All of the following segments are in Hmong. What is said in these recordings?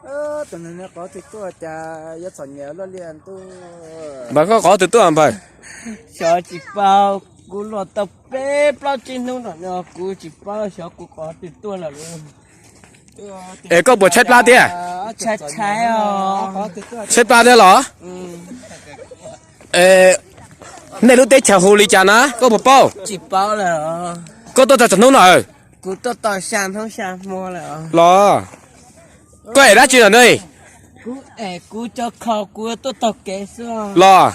Tus neeg no qhov twg tuaj cas yuav txom nyem luaj li ntuj. Npawg, koj qhov twg tuaj npawg? Xyov tsis paub, kuv los tau peb plaub tsib hnub no kuv tsis paub xyov kuv qhov twg tuaj lawm. Es koj puas tshaib plab thiab? Tshaib, tshaib os. Tshaib plab thiab los? Nej lub teb chaws hu li cas na koj puas paub? Tsis paub lawm. Koj tuaj tau tsawg hnub no? Kuv tuaj tau xya hnub xya hmo lawm. Los koj ev dab tsi lawm ne? Kuv ev kuv cov khau, kuv tuaj taug kev xwb. Los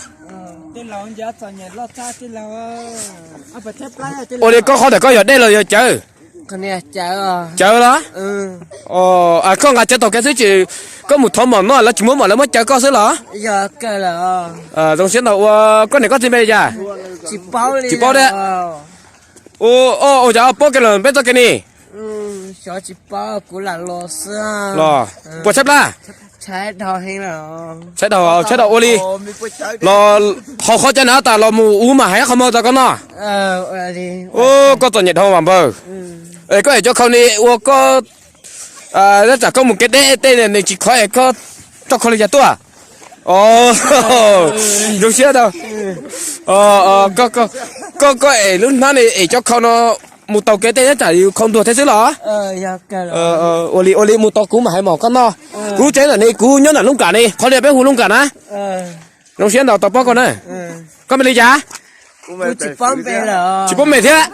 ua li koj qhov ntawm koj yog dej los yog cawv? Cawv los? Koj nqa cawv taug kev xwb ces koj mus thov mom no lawv tsis muab mom, lawv muab cawv koj xwb los? Zoo siab ntau. Ua koj niam koj txiv npe li cas? Tsis paub thiab. Ua cas paub kev lawm peb txoj kev ni? Los puas tshaib plab? Tshaib dhau, tshaib dhau ua li. Los haus qhov cawv na tas los mus ua mas hais qhov muag rau koj noj. Ua koj txom nyem dhau mas npawg. Es koj ev cov khau ni ua koj, tsam koj mus kev deb tej nws tsis khov es koj coj khau li cas tuaj? Zoo siab tau. Koj, koj ev lub hnab ni ev cov khau no mus taug kev tej nyob tsam yus khau ntuag thiab xwb los? Ua li, ua li mus tau kuv mam hais mom koj noj. Kuv tsev ntawm ni kuv nyob ntawm Looj Kam ni, qhov li peb hu Looj Kam na. Zoo siab ntau tau pom koj na. Koj npe li cas? Tsis paub npe thiab.